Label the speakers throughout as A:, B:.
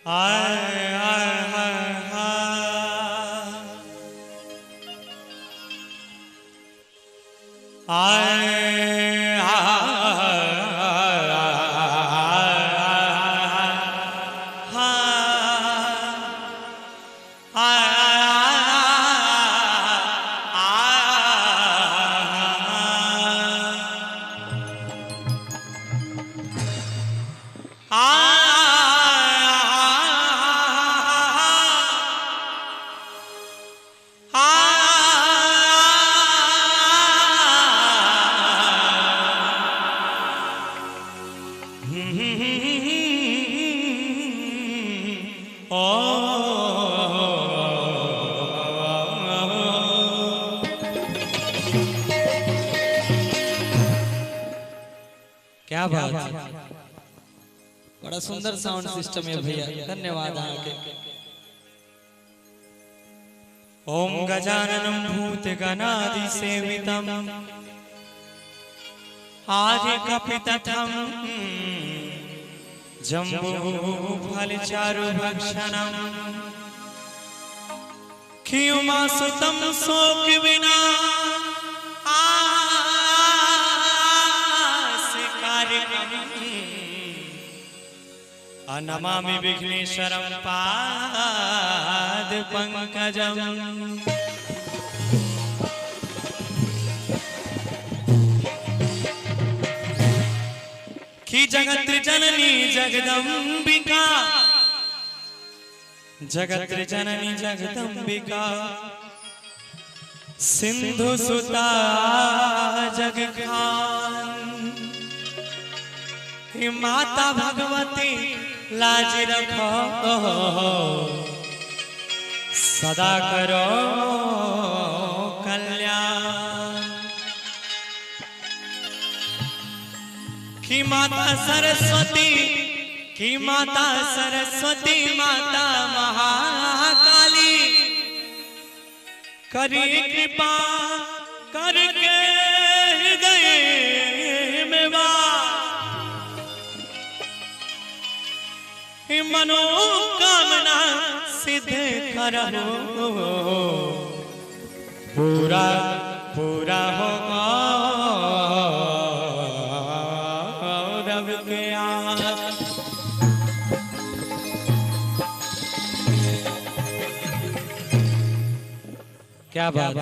A: आय आय हाय आय
B: क्या बात है, बड़ा सुंदर साउंड सिस्टम है भैया, धन्यवाद आपके।
A: ओम गजाननं भूतगणादि सेवितं आदिकपितथं जम्बूफलचारुभक्षणं क्षीमासुतं शोक विना नमामि विघ्नेश्वरं पाद पंकजम्। की जगत जननी जगदम्बिका, जगत जननी जगदम्बिका, सिंधु सुता जगखान, माता भगवती लाज रखो सदा करो कल्याण। की माता सरस्वती, की माता सरस्वती, माता महाकाली, करी कृपा करके हृदय में मनोकामना सिद्ध करो, पूरा पूरा हो गौरव के आस।
B: क्या बात,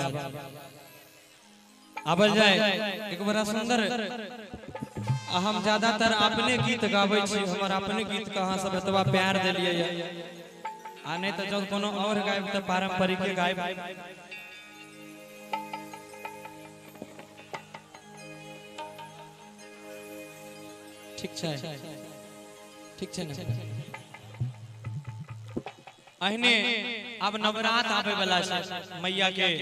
B: आवल जाए एक बड़ा सुंदर। हम ज्यादातर अपने गीत गाबै छी, हमर अपने गीत के अहाँ सब एतबा प्यार देलियै आ नहीं तो जब कोनो और गायब तो पारंपरिक गायब। ठीक छै, ठीक छै ने। अहिने अब नवरात आबै वाला छै मैया के।